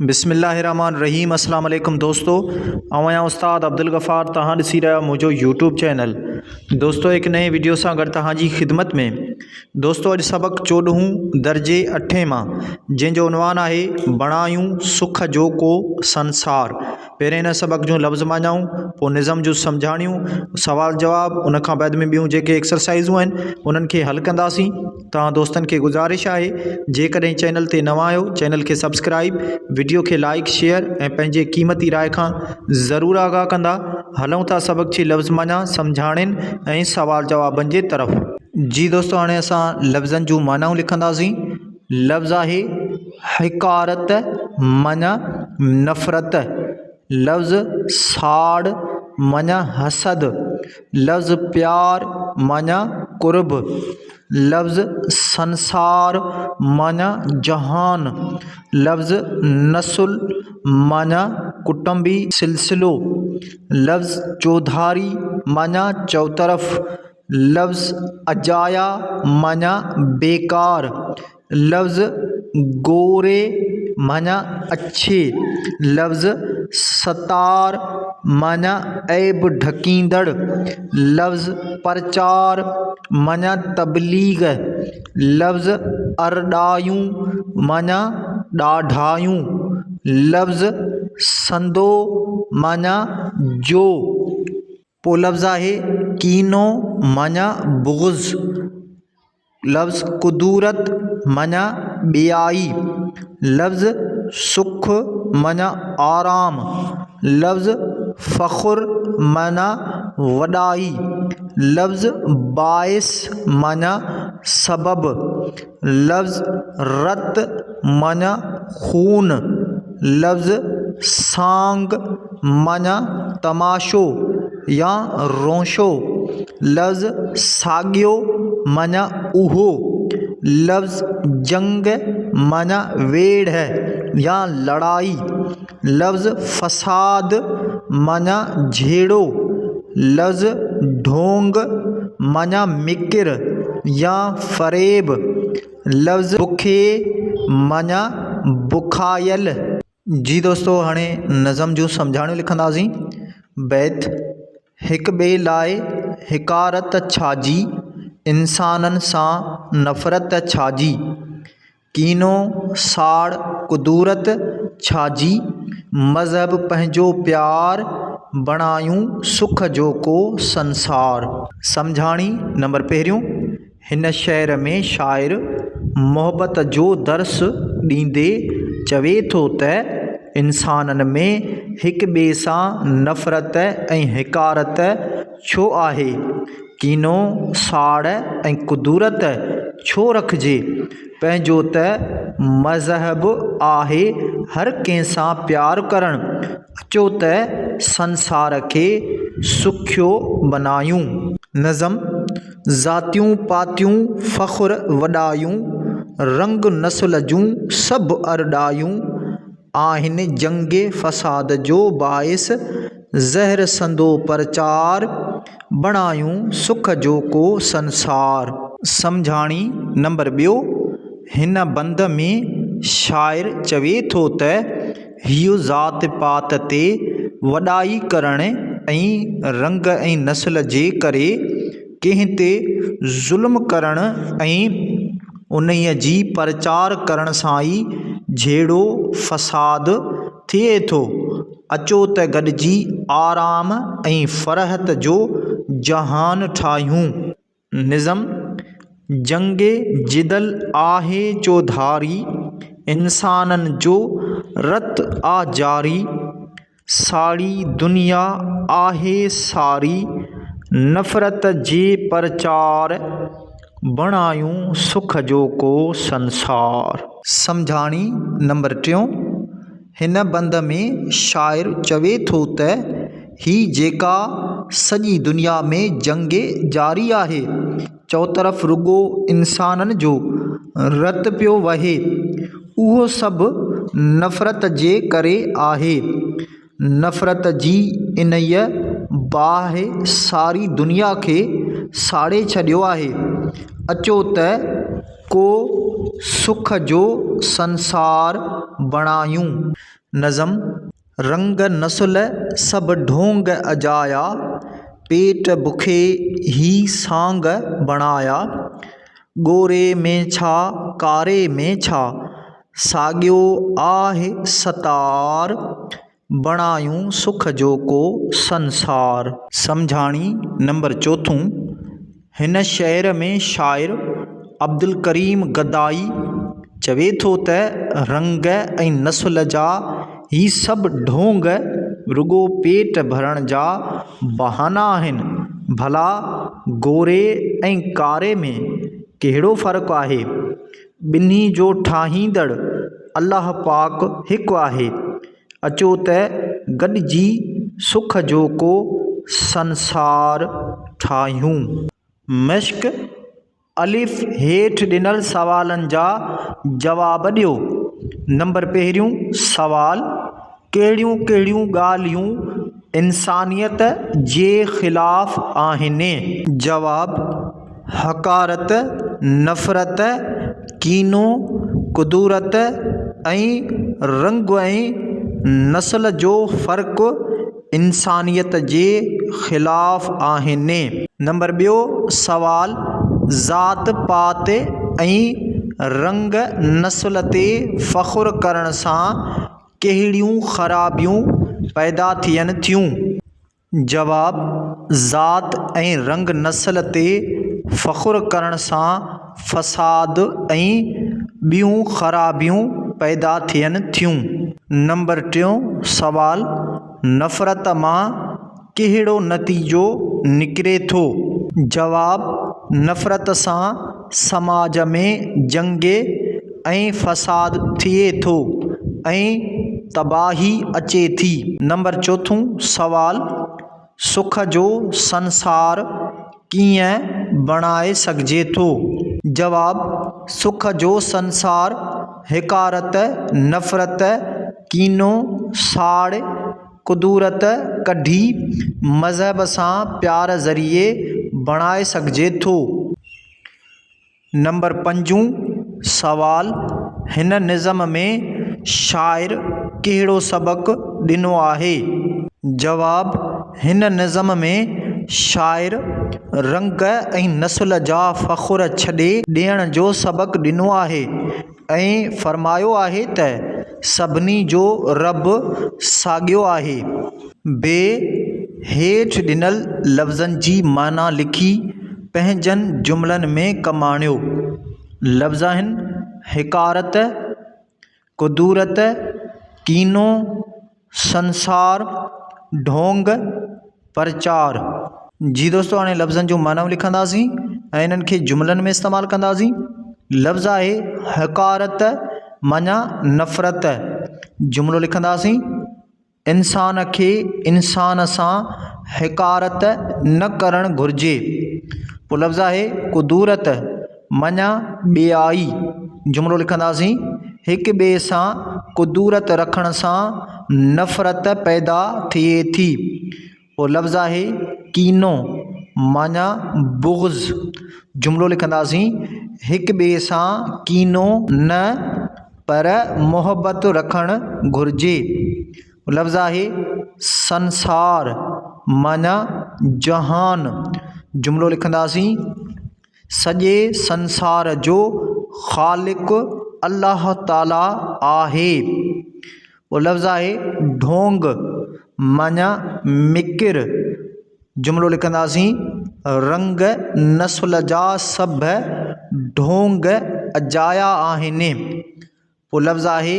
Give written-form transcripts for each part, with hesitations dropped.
بسم الله الرحمن الرحيم اسلام عليڪم دوستو آئون آهيان استاد عبدالغفار توهان ڏسي رهيا آهيو منهنجو يوٽيوب چينل دوستو هڪ نئين وڊيو سان گڏ توهان جي خدمت ۾ دوستو اڄ سبق چوڏهون درجي اٺين مان جنهن جو عنوان آهي بڻايون سک جو ڪو سنسار پهرين هن سبق جون لفظ معنائون پوء نظم جون سمجهاڻيون سوال جواب ان کان بعد ۾ ٻيون جيڪي ايڪسرسائزون آهن انهن کي حل ڪنداسين توهان دوستن کي گذارش آهي جيڪڏهن چينل تي نوان آهيو چينل کي سبسڪرائب وڊيو کي لائڪ شيئر ۽ پنهنجي قيمتي راء کان ضرور آگاهه ڪندا هلون ٿا سبق جي لفظ معنيٰ سمجهاڻين ۽ سوال جوابن جي طرف. جي دوستو هاڻي اسان لفظن جون معنائون لکنداسين لفظ آهي حقارت معنيٰ نفرت، لفظ ساڙ معنيٰ حسد، لفظ پيار معنيٰ قرب، لفظ سنسار معنيٰ جهان، لفظ نسل معنيٰ ڪٽنبي سلسلو، لفظ چوڌاري معنيٰ چؤطرف، لفظ اجايا معنيٰ بيڪار، لفظ گوري معنيٰ اڇي، لفظ ستار معنيٰ عيب ڍڪيندڙ، لفظ پرچار معنيٰ تبليغ، لفظ ارڏايون معنيٰ ڏاڍايون، لفظ سندو معنيٰ جو. پوء لفظ آهي ڪينو معنيٰ بغض، لفظ ڪدورت معنيٰ ٻيائي، لفظ سک معنيٰ آرام، لفظ فخر معنيٰ وڏائي، لفظ باعث معنيٰ سبب، لفظ رت معنيٰ خون، لفظ سانگ معنيٰ تماشو يا رونشو، لفظ ساڳيو معنيٰ اهو، لفظ جنگ معنيٰ ويڙهه يا لڙائي، لفظ فساد معنيٰ جهيڙو، لفظ ڍونگ معنيٰ مڪر يا فريب، لفظ بکي معنيٰ بکايل. جي دوستو هاڻي نظم جون سمجهاڻيون لکنداسين. بيت، هڪ ٻئي لاء حقارت ڇا جي، انسانن سان نفرت ڇا جي. ڪينو، ساڙ، ڪدورت ڇا جي، مذهب پنهنجو پيار، بڻايون سک جو ڪو سنسار. سمجهاڻي، نمبر پهريون، هن شعر ۾ شاعر محبت جو درس ڏيندي چوي ٿو ته انسانن ۾ هڪ ٻئي سان نفرت ۽ حقارت ڇو آهي؟ ڪينو، ساڙ ۽ ڪدورت ڇو رکجي؟ پنهنجو ته مذهب آهي هر ڪنهن سان پيار ڪرڻ، اچو ته سنسار کي سکيو بنايون. نظم، ذاتيون پاتيون فخر وڏايون، رنگ نسل جون سڀ ارڏايون، آهن جنگ فساد جو باعث، زهر سندو پرچار، بڻايون سک جو ڪو سنسار. سمجهاڻي نمبر ٻيو، هن بند ۾ شاعر چوي ٿو ته هيء ذات پات تي وڏائي ڪرڻ ۽ رنگ ۽ نسل جي ڪري ڪنهن تي ظلم ڪرڻ ۽ انهيء جي پرچار ڪرڻ سان ئي جهيڙو فساد ٿئي ٿو. اچو ته گڏجي آرام ۽ فرحت جو جهان ٺاهيون. نظم، جنگ جدل آهي چوڌاري، انسانن جو رت آ جاري. ساڙي دنيا آهي ساري، نفرت جي پرچار، بڻايون سک جو ڪو سنسار. سمجهاڻي نمبر ٽيون، هن بند ۾ شاعر چوي ٿو ته هي جيڪا سڄي دنيا ۾ جنگ جاري آهي، چؤطرف رڳو انسانن جو رت پيو وهي، اهو سڀ نفرت جي ڪري آهي. نفرت جي انهيء باهه ساري دنيا کي ساڙي ڇڏيو آهي. اچو ته ڪو سک جو سنسار بڻايون. نظم، رنگ نسل سڀ ڍونگ اجايا، پيٽ بکي هي سانگ بڻايا. ڳوري ۾ ڇا ڪاري ۾ ڇا، ساڳيو آهه ستار، بڻايون سک جو ڪو سنسار. سمجهاڻي نمبر چوٿون، هن شعر ۾ شاعر عبدالڪريم گدائي چوي ٿو ته رنگ ۽ نسل جا هي سڀ ڍونگ رڳو پيٽ ڀرڻ جا بهانا آهن، ڀلا گوري ۽ ڪاري ۾ ڪهڙو فرق آهي؟ ٻنهي جو ٺاهيندڙ الله پاڪ هڪ آهي. اچو ته گڏجي سک جو ڪو سنسار ٺاهيون. مشق، الف هيٺ ڏنل سوالن جا جواب ڏيو. نمبر پهريون سوال، ڪهڙيون ڪهڙيون ڳالهيون انسانيت جي خلاف آهن؟ جواب، حقارت، نفرت، ڪينو، ڪدورت ۽ رنگ ۽ نسل جو فرق انسانيت جي خلاف آهن. نمبر ٻيو سوال، ذات پات ۽ رنگ نسل تي فخر ڪرڻ سان ڪهڙيون خرابيون پيدا ٿين ٿيون؟ جواب، ذات ۽ رنگ نسل تي فخر ڪرڻ سان فساد ۽ ٻيون خرابيون پيدا ٿين ٿيون. نمبر ٽيون سوال، نفرت مان ڪهڙو نتيجو نڪري ٿو؟ جواب، نفرت سان سماج ۾ جنگ ۽ فساد ٿئي ٿو ۽ تباهي اچي ٿي. نمبر چوٿون سوال، سک جو سنسار ڪيئن بڻائي سگهجي ٿو؟ جواب، سک جو سنسار حقارت، نفرت، ڪينو، ساڙ، ڪدورت ڪڍي مذهب سان پيار ذريعي بڻائي سگهجي ٿو. نمبر پنجون سوال، هن نظم ۾ شاعر ڪهڙو سبق ڏنو آهي؟ جواب، هن نظم ۾ شاعر رنگ ۽ نسل جا فخر ڇڏي ڏيڻ جو سبق ڏنو آهي ۽ فرمايو آهي ته سڀني جو رب ساڳيو آهي. بي، هيٺ ڏنل لفظن جي معنيٰ لکي پنهنجن جملن ۾ ڪم آڻيو. لفظ آهن، حقارت، ڪدورت، ڪينو، سنسار، ڍونگ، پرچار. جي دوستو هاڻي لفظن جون معنائون لکنداسين ۽ انهن کي جملن ۾ استعمال ڪنداسين. لفظ آهي حقارت معنيٰ نفرت. جملو لکنداسين. انسان کي انسان سان حقارت نه ڪرڻ گهرجي. پوء لفظ آهي ڪدورت معنيٰ ٻيائي. جملو لکنداسين، هڪ ٻئي سان ڪدورت رکڻ سان نفرت پيدا ٿئي ٿي. پوء لفظ آهي ڪينو معنيٰ بغض. جملو لکنداسين، هڪ ٻئي سان ڪينو نه پر محبت رکڻ گهرجي. لفظ آهي سنسار معنيٰ جهان. جملو لکنداسين، سڄي سنسار جو خالق الله تعاليٰ آهي. اهو لفظ آهي ڍونگ معنيٰ مڪر. جملو لکنداسين، رنگ نسل جا سڀ ڍونگ اجايا آهن. پوء لفظ آهي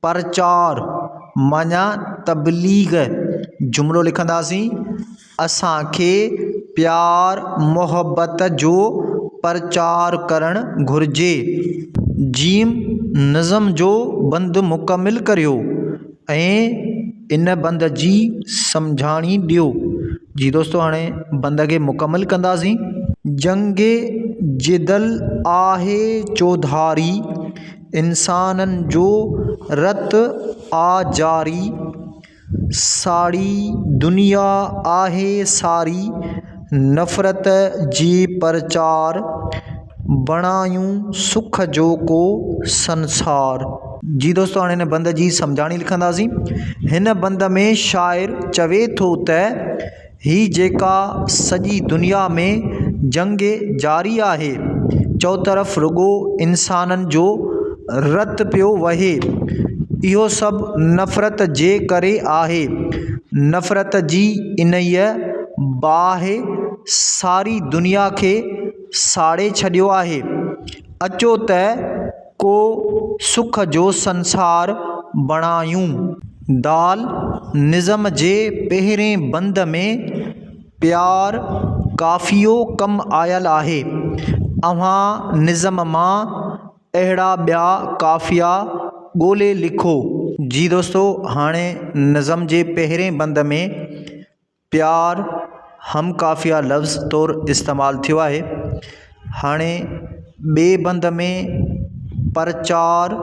پرچار معنيٰ تبليغ. جملو لکنداسين، اسان کي پيار محبت جو پرچار ڪرڻ گهرجي. جيم نظم جو بند مڪمل ڪريو ۽ ان بند جي سمجهاڻي ڏيو. جي دوستو هاڻي بند کي مڪمل ڪنداسين. جنگ جدل آهي چوڌاري، انسانن جو رت آ جاري. ساڙي دنيا آهي ساري، نفرت جي پرچار. بڻايون سک جو ڪو سنسار. جي دوستو هاڻي هن بند جي سمجهاڻي لکنداسين. هن بند ۾ شاعر چوي ٿو ته هي جيڪا سڄي دنيا ۾ جنگ جاري آهي، چؤطرف رڳو انسانن جو رت پيو وهي، اهو سڀ نفرت جي ڪري آهي. نفرت جي انهيء باهه ساري دنيا کي ساڙي ڇڏيو آهي. اچو ته ڪو سک جو سنسار بڻايون. دال، نظم جي پهرين بند ۾ پيار قافيو ڪم آيل آهي. اوهان نظم مان اهڙا ٻيا قافيا ڳولي لکو. جي دوستو هاڻي نظم جي پهرين بند ۾ پيار هم قافيه لفظ طور استعمال ٿيو آهي. هاڻي ٻئي بند ۾ پرچار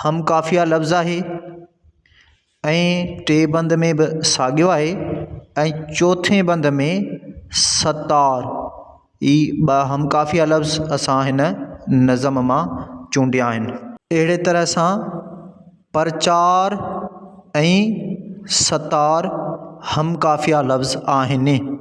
هم قافيه لفظ آهي ۽ ٽئين بند ۾ به ساڳيو آهي ۽ چوٿين بند ۾ ستار هي ٻه هم قافيه لفظ اسان هن نظم مان چونڊيا آهن. اهڙي طرح سان پرچار ۽ ستار هم قافيه لفظ آهن.